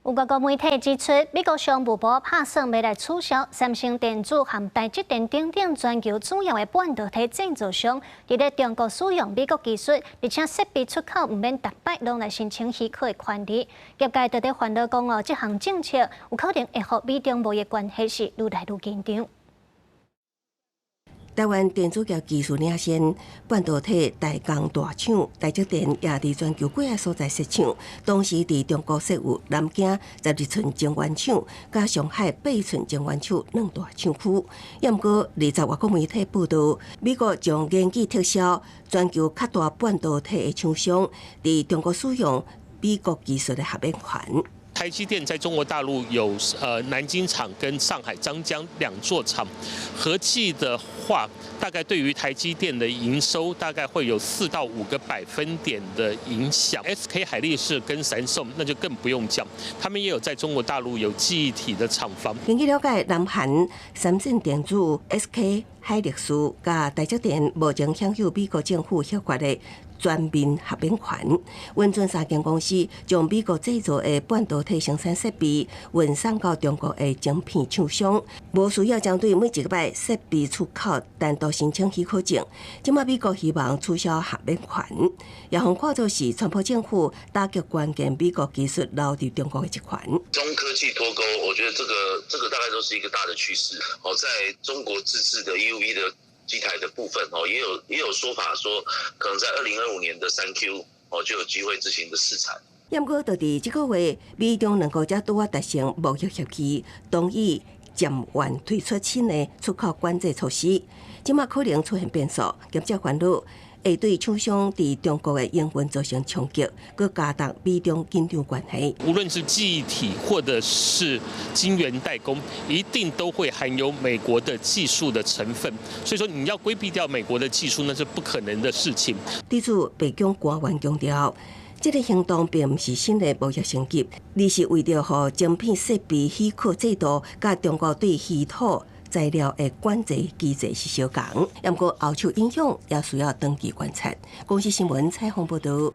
有外國媒體指出，美國商務部拍算欲來取消三星電子和台積電等等全球主要的半導體製造商，佇咧中國使用美國技術，而且設備出口毋免逐擺攏來申請許可的權利。業界就佇煩惱講哦，這項政策有可能會予美中貿易關係是愈來愈緊張。台灣電子業技術領先，半導體代工大廠台積電也佇全球幾个所在設廠，同時佇中國設有南京12寸晶圓廠，佮上海8寸晶圓廠兩大廠區。毋過20外國媒體報道，美國將研擬撤銷全球較大半導體的廠商佇中國使用美國技術的豁免權。台積電在中國大陸有南京廠跟上海張江兩座廠，合計的話，大概對於台積電的營收大概會有4到5個百分點的影響。SK 海力士跟三星那就更不用講，他們也有在中國大陸有記憶體的廠房。根據了解，南韓三星電子、SK 海力士佮台積電目前享有美國政府核發的全面豁免權，允准三間公司將美國製造的半導體生產設備運送到中國的晶片廠商，無需要針對每一擺設備出口單獨申請許可證。這馬美國希望取消豁免權，也予看做是川普政府打擊關鍵美國技術流入中國的一環。中科技脫鈎，我覺得這個大概都是一個大的趨勢。哦，在中國自製的 EUV 的機台的部分哦，也有說法說，可能在2025年的3Q 哦就有機會執行的試產。毋過，就佇這個月，美中兩國才拄仔達成貿易協議，同意暫緩推出新的出口管制措施，這馬可能出現變數，業者煩惱會對廠商佇中國的營運造成衝擊，閣加重美中緊張關係。無論是記憶體或者是晶圓代工，一定都會含有美國的技術的成分。所以說，你要規避掉美國的技術，那是不可能的事情。對此，白宮官員強調，這个行動並毋是新的貿易升級，而是為著予晶片設備許可制度佮中國對稀土材料的管制機制是相仝，毋過後續影響也需要長期觀察。公視新聞採訪報道。